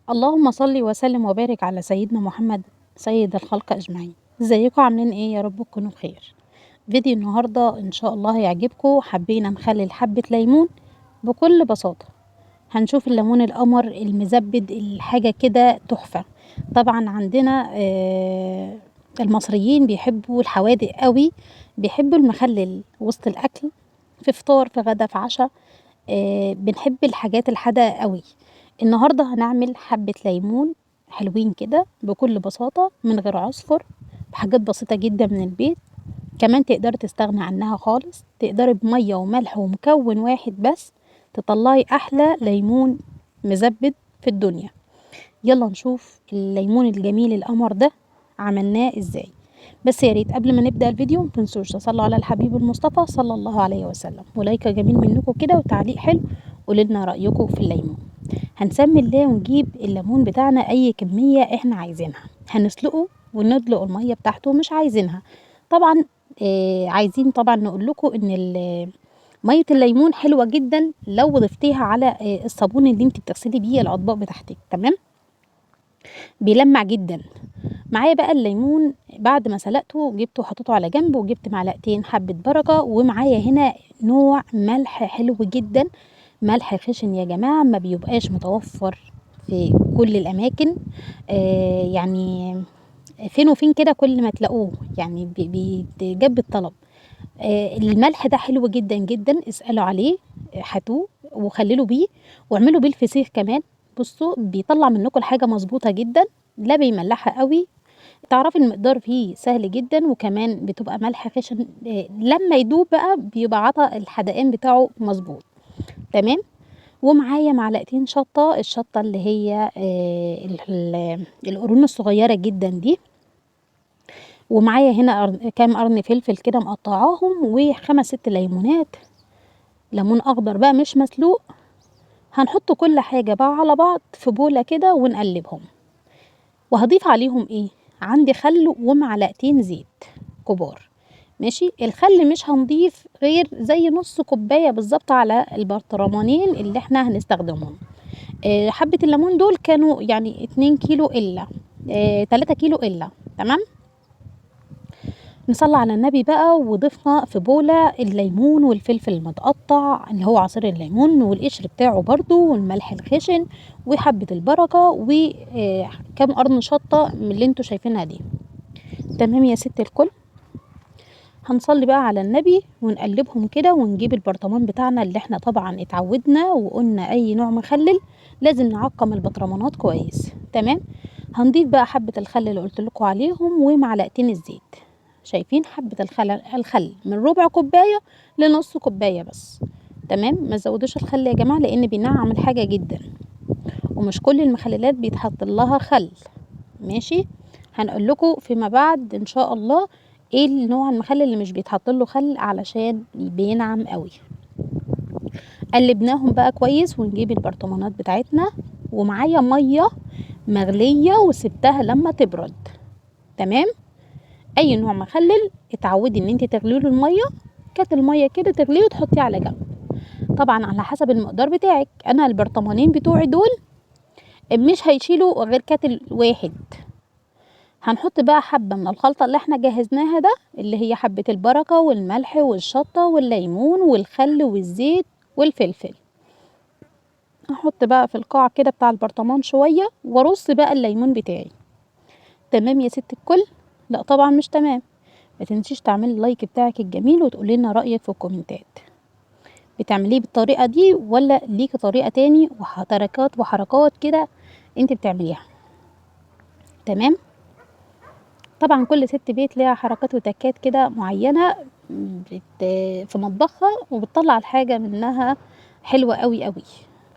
اللهم صل وسلم وبارك على سيدنا محمد سيد الخلق أجمعين. ازيكم عاملين ايه؟ يا رب تكونوا بخير. فيديو النهاردة ان شاء الله هيعجبكم. حبينا نخلل حبة ليمون بكل بساطة. هنشوف الليمون القمر المزبد، الحاجة كده تحفة. طبعا عندنا المصريين بيحبوا الحوادق قوي، بيحبوا المخلل وسط الاكل، في فطار، في غدا، في عشاء، بنحب الحاجات الحادقة قوي. النهاردة هنعمل حبة ليمون حلوين كده بكل بساطة، من غير عصفر، بحاجات بسيطة جدا من البيت. كمان تقدري تستغني عنها خالص، تقدري بمية وملح ومكون واحد بس تطلعي أحلى ليمون مزبد في الدنيا. يلا نشوف الليمون الجميل القمر ده عملناه ازاي. بس يا ريت قبل ما نبدأ الفيديو متنسوش تصلوا على الحبيب المصطفى صلى الله عليه وسلم، ولايك جميل منكم كده وتعليق حلو، قولوا لنا رأيكم في الليمون. هنسمي الله ونجيب الليمون بتاعنا اي كمية احنا عايزينها، هنسلقه وندلق المية بتاعته مش عايزينها طبعا. عايزين طبعا نقول لكم ان مية الليمون حلوة جدا لو ضفتيها على الصابون اللي انت بتغسلي بيه الاطباق بتاعتك، تمام؟ بيلمع جدا. معايا بقى الليمون بعد ما سلقته جبته وحطيته على جنب، وجبت معلقتين حبة بركة، ومعايا هنا نوع ملح حلو جدا، ملح خشن يا جماعة، ما بيبقاش متوفر في كل الأماكن، يعني فين وفين كده كل ما تلاقوه، يعني بيتجاب الطلب. الملح ده حلو جدا جدا، اسألوا عليه، هاتوه وخللوا بيه واعملوا بيه الفسيخ كمان. بصوا بيطلع منكم الحاجة مظبوطة جدا، لا بيملحها قوي، تعرفي المقدار فيه سهل جدا، وكمان بتبقى ملح خشن، لما يدوب بقى بيبقى عطى الحدقان بتاعه مظبوط، تمام؟ ومعايا معلقتين شطة، الشطة اللي هي القرون الصغيرة جدا دي، ومعايا هنا كام قرن فلفل كده مقطعاهم، وخمس ست ليمونات، ليمون اخضر بقى مش مسلوق. هنحط كل حاجة بقى على بعض في بولة كده ونقلبهم. وهضيف عليهم ايه؟ عندي خل ومعلقتين زيت كبار، ماشي؟ الخل مش هنضيف غير زي نص كوباية بالظبط على البرطمانين اللي احنا هنستخدمهم. حبة الليمون دول كانوا يعني 2 كيلو إلا، 3 كيلو إلا، تمام؟ نصلي على النبي بقى. وضفنا في بولة الليمون والفلفل المتقطع اللي هو عصير الليمون والقشر بتاعه برضو، والملح الخشن، وحبة البركة، وكام قرن شطة من اللي انتوا شايفينها دي، تمام يا ست الكل؟ هنصلي بقى على النبي ونقلبهم كده، ونجيب البرطمان بتاعنا اللي احنا طبعا اتعودنا وقلنا اي نوع مخلل لازم نعقم البطرمانات كويس، تمام؟ هنضيف بقى حبة الخل اللي قلت لكم عليهم ومعلقتين الزيت. شايفين حبة الخل من ربع كوباية لنص كوباية بس، تمام؟ ما تزودوش الخل يا جماعة لان بينعم الحاجة جدا، ومش كل المخللات بيتحط لها خل، ماشي؟ هنقول لكم فيما بعد ان شاء الله ايه النوع المخلل اللي مش بيتحط له خل علشان بينعم قوي. قلبناهم بقى كويس، ونجيب البرطمانات بتاعتنا، ومعايا ميه مغليه وسبتها لما تبرد، تمام؟ اي نوع مخلل اتعودي ان انت تغلي له الميه، كانت الميه كده تغليه وتحطيه على جنب، طبعا على حسب المقدار بتاعك. انا البرطمانين بتوعي دول مش هيشيلوا غير كاتل واحد. هنحط بقى حبة من الخلطة اللي احنا جهزناها ده، اللي هي حبة البركة والملح والشطة والليمون والخل والزيت والفلفل. هحط بقى في القاع كده بتاع البرطمان شوية، وارص بقى الليمون بتاعي، تمام يا ست الكل؟ لا طبعا مش تمام. ما تنسيش تعملي اللايك بتاعك الجميل وتقولي لنا رأيك في الكومنتات. بتعمليه بالطريقة دي ولا ليكي طريقة تاني وحركات وحركات كده انت بتعمليها، تمام؟ طبعا كل ست بيت ليها حركات وتكات كده معينة في مطبخها، وبتطلع الحاجة منها حلوة قوي قوي.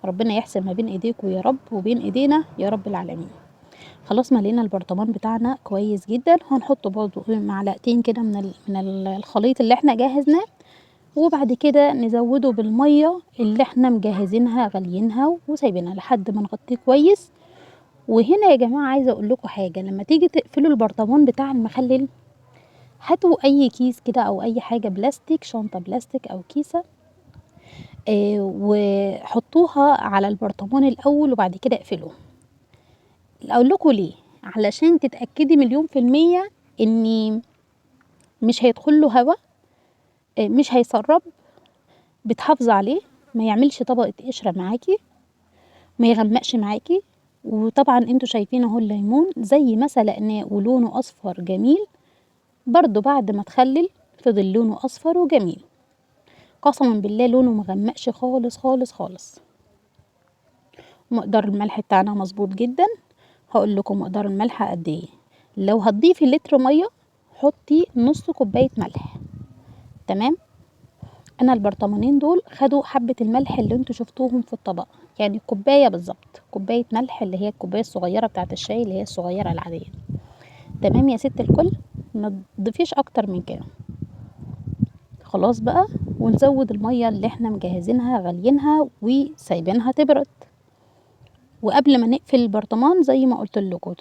ربنا يحسن ما بين ايديكم يا رب وبين ايدينا يا رب العالمين. خلاص ملينا البرطمان بتاعنا كويس جدا. هنحط برضو معلقتين كده من الخليط اللي احنا جهزناه، وبعد كده نزوده بالمية اللي احنا مجهزينها غاليينها وسايبينها لحد ما نغطيه كويس. وهنا يا جماعة عايزة اقول لكم حاجة، لما تيجي تقفلوا البرطمان بتاع المخلل هاتوا اي كيس كده او اي حاجة بلاستيك، شنطة بلاستيك او كيسة، وحطوها على البرطمان الاول وبعد كده اقفلوه. اقول لكم ليه؟ علشان تتاكدي 100% ان مش هيدخل له هواء، مش هيسرب، بتحافظي عليه، ما يعملش طبقه قشرة معاكي، ما يغمقش معاكي. وطبعا انتوا شايفين اهو الليمون زي ما سلقناه ولونه اصفر جميل، برضو بعد ما اتخلل فضل لونه اصفر وجميل، قسما بالله لونه مغمقش خالص خالص خالص. مقدار الملح بتاعنا مظبوط جدا. هقول لكم مقدار الملح قد ايه. لو هتضيفي لتر مية حطي نص كوباية ملح، تمام؟ انا البرطمانين دول خدوا حبه الملح اللي انتوا شفتوهم في الطبق، يعني كوباية بالظبط، كوباية ملح اللي هي الكوباية الصغيرة بتاعه الشاي اللي هي الصغيرة العادية، تمام يا ست الكل؟ ما تضيفيش اكتر من كده. خلاص بقى، ونزود المية اللي احنا مجهزينها غاليينها وسايبينها تبرد. وقبل ما نقفل البرطمان زي ما قلت لكم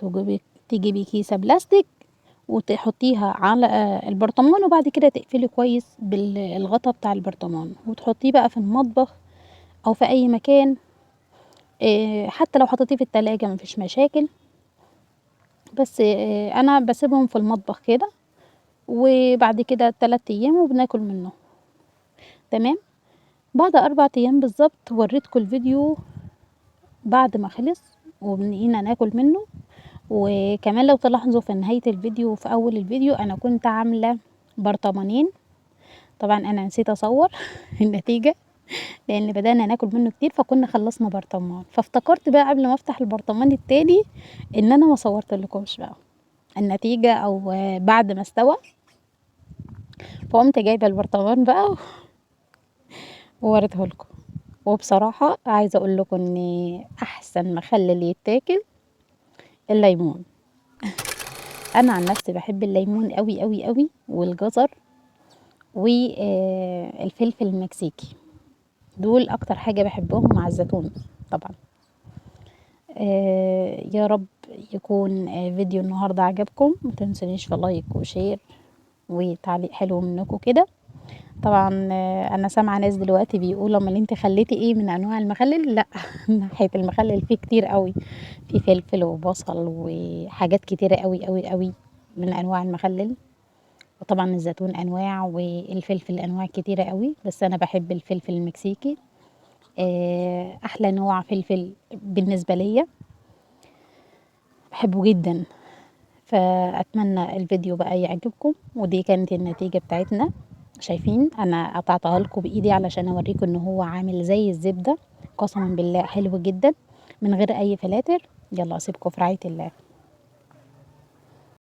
تجيبي كيسه بلاستيك وتحطيها على البرطمان، وبعد كده تقفلي كويس بالغطا بتاع البرطمان، وتحطيه بقى في المطبخ او في اي مكان، حتى لو حطيتيه في التلاجة مفيش مشاكل. بس انا بسيبهم في المطبخ كده، وبعد كده 3 ايام وبناكل منه، تمام؟ بعد 4 ايام بالظبط وريتكم الفيديو بعد ما خلص وبنقينا ناكل منه. وكمان لو تلاحظوا في نهاية الفيديو وفي أول الفيديو أنا كنت عاملة برطمانين، طبعا أنا نسيت أصور النتيجة لأن بدأنا ناكل منه كتير، فكنا خلصنا برطمان. فافتكرت بقى قبل ما أفتح البرطمان التاني إن أنا ما صورت لكمش بقى النتيجة أو بعد ما استوى، فقمت جايبة البرطمان بقى ووريته لكم. وبصراحة عايزة أقول لكم إن أحسن مخلل يتاكل الليمون. أنا عن نفسي بحب الليمون قوي قوي قوي، والجزر والفلفل المكسيكي، دول أكتر حاجة بحبهم مع الزيتون طبعا. يا رب يكون فيديو النهاردة عجبكم. ما تنسونيش في like و share وتعليق حلو منكم كده. طبعا انا سامعه ناس دلوقتي بيقولوا امال انت خليتي ايه من انواع المخلل؟ لا، ناحية المخلل فيه كتير قوي، في فلفل وبصل وحاجات كتيرة قوي قوي قوي من انواع المخلل، وطبعا الزيتون انواع والفلفل انواع كتيرة قوي، بس انا بحب الفلفل المكسيكي، احلى نوع فلفل بالنسبة ليا، بحبه جدا. فاتمنى الفيديو بقى يعجبكم. ودي كانت النتيجة بتاعتنا، شايفين انا قطعتها لكم بايدي علشان اوريكم ان هو عامل زي الزبدة، قسما بالله حلو جدا من غير اي فلاتر. يلا اسيبكم في رعاية الله.